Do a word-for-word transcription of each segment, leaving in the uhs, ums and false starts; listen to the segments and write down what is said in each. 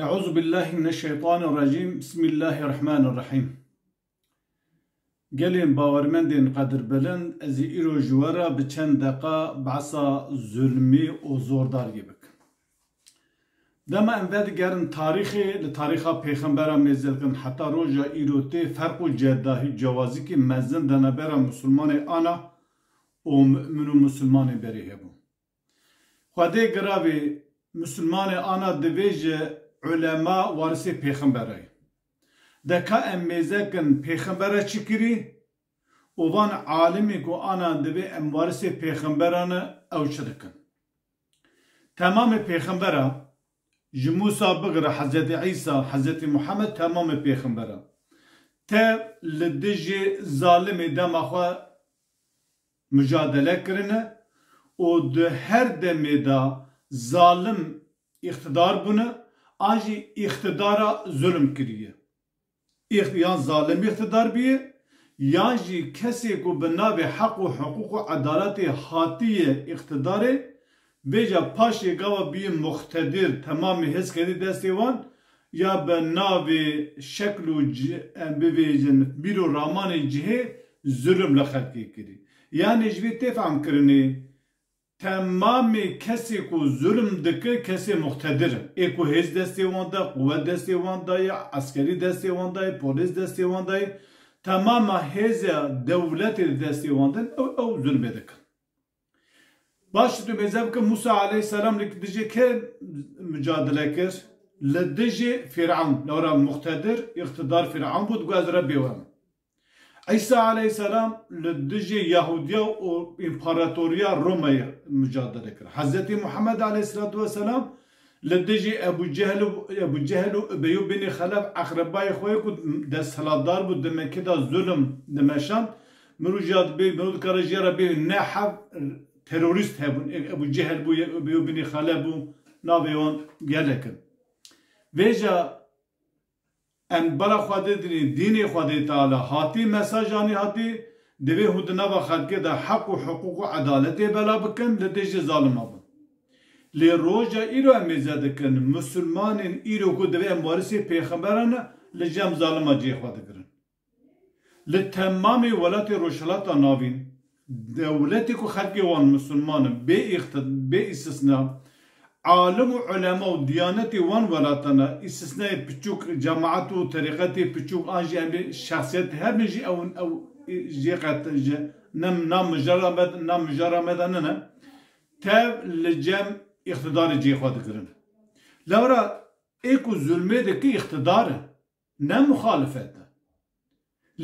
Euzu billahi mineşşeytanirracim. Bismillahirrahmanirrahim. Gelên bawermendên qedirbilind, ez ê îro ji we re bi çend deqa behsa zulmî û zordariyê bikim. Dema em vedigerin tarîxê, li tarîxa pêxembera mêze dikin heta roja îro tê ferq û cedahî, cewazîkî mezin di navbera misilmanê ana û mu'min û misilmanê berê hebû. Xwedê giravê misilmanê ana divê ji ulema warisê pêxembera ye. De ka em mêze kin pêxembera çi kirî û van alimê ku ana divê em warisê pêxembera ne, ew çi dikin? Temamê pêxembera, ji Mûsa bigire Hezretî Îsa, Hezretî Muhammed, temamê pêxembera, tev li dijî zalimê dema xwe mujadele kirine û di her demê de zalim îqtidar bûne, an jî îqtidara zulm kiriye. Îx-, yan zalim îqtidar bûye, yan jî kesê ku bi navê heq û hiqûq û edaletê hatiye îqtidarê, vêca paşê gava bûye muqtedir, temamê hêz ketiye destê wan, ya bi navê şekl û ci-, em bivêjin, bîr û ramanê cihê zulm li xelkê kirî. Yanî ji vê tê fehmkirinê, temamê kesê ku zulm dike, kesê muqtedir in. Ê ku hêz destê wan de, quwet destê wan de ye, eskerî destê wan de ye, polîs destê wan de ye, temama hêza dewletê di destê wan de, ew, ew zulmê dikin. Baş tu mêze bike, Mûsa aleyhisselam li dijî kê mucadele kir? Li dijî Fîrewn. Lewra muqtedir, îqtidar Fîrewn bû, digot ez Rebbê we me. Îsa aleyhisselam li dijî Yahudiya û împaratoriya Romeyê mucadele kir. Hezretî Muhammed aleyhisselatu vesselam li dijî Ebu Cehil û, Ebu Cehil û Ubeyû binî Xelef, eqrebayê xwe yê ku desthilatdar bû, di Mekkê de zulm dimeşand. Mirov jî ya dibê, mirov dikare jê re bê ne hev terorîst hebûn. Ê Ebu Cehil bû, yê Ubeyû binî Xelef bû, navê wan gelek in. Vêca em bala Xwedê dinê, dînê Xwedê Teala hatî, mesaj anî hatî, divê hûn di nava xelkê de heq û hiqûq û edaletê bela bikin, li dijî zalima bin. Lê roja îro em mêze dikin, misilmanên îro ku divê em warisê pêxemberan ne, li cem zalima cihê xwe digirin. Li temamê welatê Rojhilata Navîn, dewletê ku xelkê wan misilman in, bê îxti-, bê îstisna, alim û ulema û diyanetê wan welatan e, îstisnayê piçûk, cemaet û terîqetê piçûk, an jî em ê şexsiyet hebin jî ew, ew jê qet ji nem, na mijara me, na mijara me de nine, tev li cem îqtidarê cihê xwe digirin. Lewra ê ku zulmê dike îqtidar e, ne muxalifet e.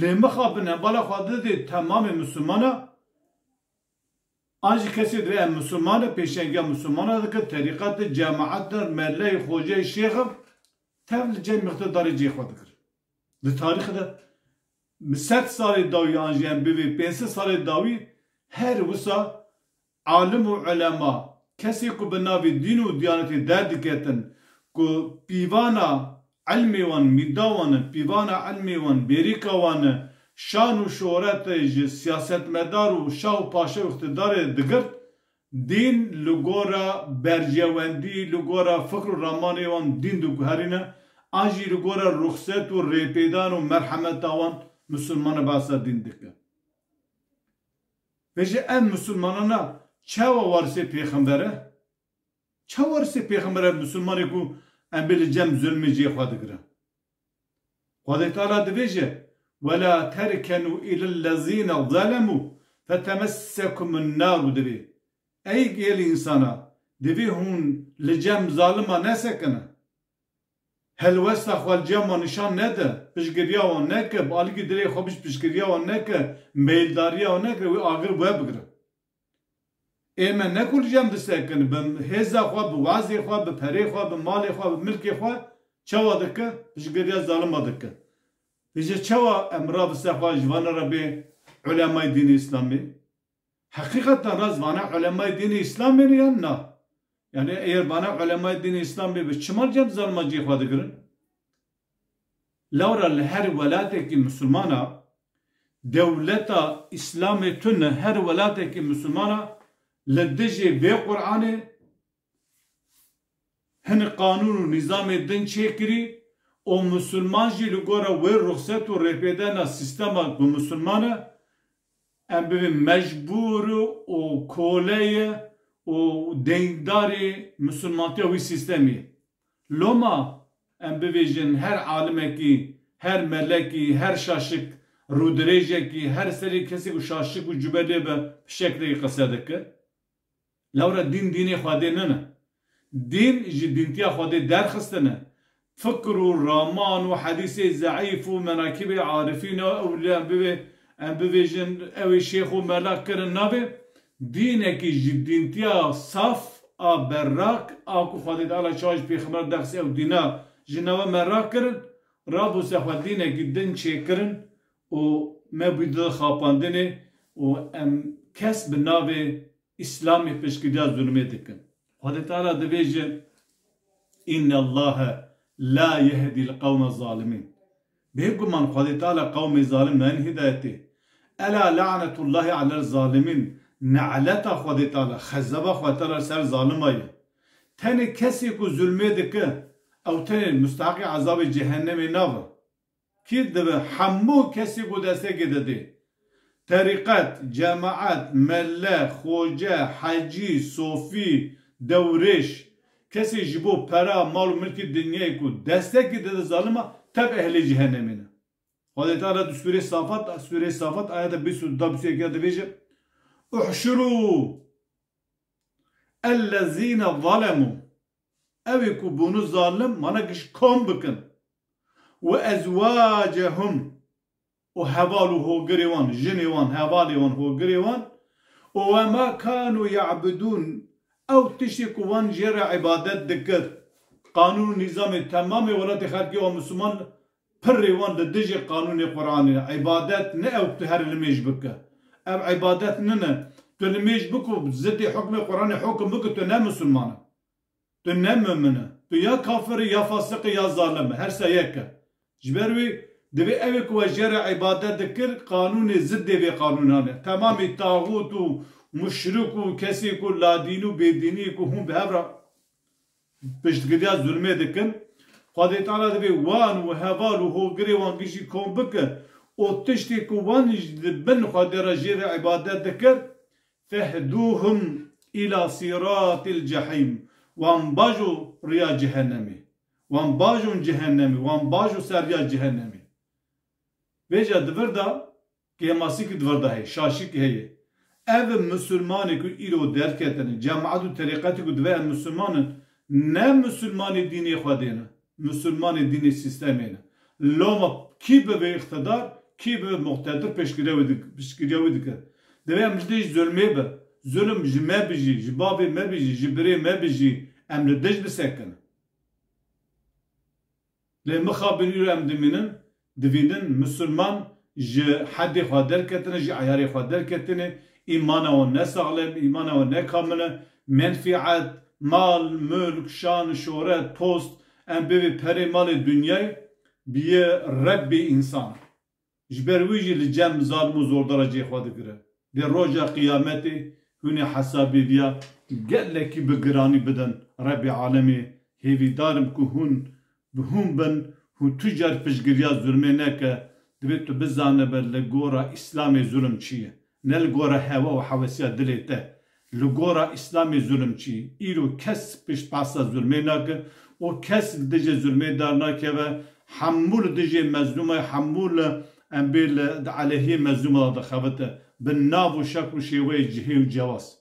Lê mixabin em bala Xwedê dê temamê misilmana, an jî kesê divê em misilman e, pêşengiya misilmana dike, terîqet e, cemaet e, meley, xocey, şêx e, tev li cem îqtidarê cihê xwe digirin. Di tarîxê de bi sed salê dawî an jî em bivê pênc sed salê dawî her wisa alim û ulema, kesê ku bi navê dîn û diyanetê derdiketin, ku pîvana ilmê wan mîda wan e, pîvana ilmê wan bêrîka wan e, şan û şohretê ji siyasetmedar û şah û paşa û îqtidarê digirt, dîn li gora berjewendî, li gora fikr û ramanê wan dîn diguherîne, an jî li gora ruxset û rêpêdan û merhemeta wan misilmana behsa dîn dike. Vêje em misilmanana çawa warisê pêxember e? Çawa warisê pêxember e misilmanê ku em bê li cem zulmê cihê xwe digire? Xwedê Teala divêje, "Wela terkenû îlellezîne zelemû fetemessekumun nârû" divê. Ey gelî însana, divê hûn li cem zalima nesekine. Helwesta xwe li cem wan nîşan nede, piştgiriya wan neke, bi alîkî dilê xwe biş piştgiriya wan neke, meyildariya wan neke, wê agir webigire. Ê me ne ku li cem disekin, bi hêza xwe, bi wazê xwe, bi perê xwe, bi malê xwe, bi milkê xwe çawa dike? Piştgiriya zalima dike. Vêje çawa em raviste xwe ji vana re bê ulemayê dînê Îslamê? Heqîqeten rast vana ulemayê dînê Îslamê ne yan na? Yani eger vana ulemayê dînê Îslamê bi çima cem zalima cihê xwe digirin? Lewra li her welatekî misilmana, dewleta Îslamê tune, her welatekî misilmana li dijî vê Qur'anê, hin qanûn û nîzamê din çêkirî û misilman jî li gora wê ruxset û rêpêdena sîstema ku misilman e, em bibê mecbûr û kole ye û deyndarê misilmantiya wî sîstemî. Loma em bibêjin her alimekî, her melekî, her şaşik rûdirêjekî, her serê kesê ku şaşik û cube lê be bi şeklekî qise dike. Lewra dîn dînê Xwedê nine. Dîn ji dîntiya Xwedê derxistine. Fikr û raman û hedîsê zeîf û menakibê arifîn û ewliya bibê, em bibêjin, ew ê şêx û mela kirin nabê. Dînekî ji dîntiya saf a berrak a ku Xwedê Teala çawa ji Pêxember derxist ew dîna ji nava me rakirin, rabûse xwe dînekî din çêkirin û me bû di xapandinê û em kes bi navê Îslamê piştgiriya zulmê dikin. Xwedê Teala dibêje, "Inne Allahe la yehdîl qewme zalimîn." Bêguman Xwedê Teala qewmê zalim nayên hidayetê. "Ela lanetullahi alel zalimîn." Ne'leta Xwedê Teala, xezeba Xwedê Teala ser zalima ye. Tenê kesê ku zulmê dike, ew tenê musteheqê ezabê cehennemê nabe. Kî dibe? Hemû kesê ku destekê didê. Terîqet, cemaet, mele, xoce, hecî, sofî, dewrêş, kesê ji bo pera, mal û milkê dinyayê ku destekê dide zalima, tev ehlê cehennemê ne. Xwedê Teala di Sûrê Safat, Sûrê Safat ayeta bîst û du, bîst û yek de dibêje, "Uhşurû ellezîne zalemû." Ew ê ku bûnû zalim, mana giş kom bikin. "Ve ezwacehum." Û heval û hogirê wan, jinê wan, hevalê wan, hogirê wan. "Û ve ma kanu ya'budûn." Ew tiştê ku wan jê re îbadet dikir. Qanûn û nîzamê temamê welatê xelkê wan Misliman pirrê wan li dijî qanûnê Qur'anê ne. Îbadet ne ew tu her limêj bike. Ev îbadet nine. Tu limêj bike û zidê hukmê Qur'anê hukum bike, tu ne Misliman e. Tu ne mumin e. Tu ya kafir î, ya fasiq î, ya zalim î. Her se yek e. Ji ber wî divê ew ê ku we jê re îbadet dikir, qanûnê zidê vê qanûnan e. Temamî taxût û muşrik û kesê ku ladîn û bêdînî ku hûn bi hev re piştgiriya zulmê dikin, Xwedê Teala divê wan û heval û hogirê wan gişî kom bike û tiştê ku wan ji bin Xwedê re jê re îbadet dikir, "Fehduhum ila siratil cehîm." Wan bajo riya cehennemê. Wan bajon cehennemê. Wan bajo ser riya cehennemê. Vêca di vir de kêmasîkî di vir de heye, şaşîkî heye. Ev misilmanê ku îro derketine, cemaet û terîqetê ku divê em misilman in, ne misilmanê dînê Xwedê ne. Misilmanê dînê sîstemê ne. Loma kî bibe îqtidar, kî bibe muqtedir piştgiriya wî dik-, piştgiriya wî dike. Divê em ji dê ji zulmê be. Zulm ji me bijî, ji bavê me bijî, ji birê me bijî, em li dij bisekinin. Lê mixabin îro em dimînin, divînin misilman ji hedê xwe derketine, ji eyarê xwe derketine, îmana wan ne saxlem, îmana wan ne kamil e, menfîet, mal, mulk, şan, şoret, post, em bêvê perê malê dinyayê bîye Rebbê însan. Ji ber wî jî li cem zalim û zordara cihê xwe digire. Dê roja qiyametê hûn ê hesabê viya gelekî bi giranî bidin. Rebbê alemê, hêvîdar im ku hûn bi hûn bin, hûn tu car piştgiriya zulmê neke, divê tu bizanibe li gora Îslamê zulm çi ye. Ne li gora hewa û hewesiya dilê te. Li gora Îslamê zulm çi? Îro kes piştbehsa zulmê nake û kes li dijê zulmê dernakeve. Hemû li dijê mezlûma ye, hemû li, em bê li, di aleyhiyê mezlûma de dixebite. Bi nav û şekl û şêweyê cihê û cewaz.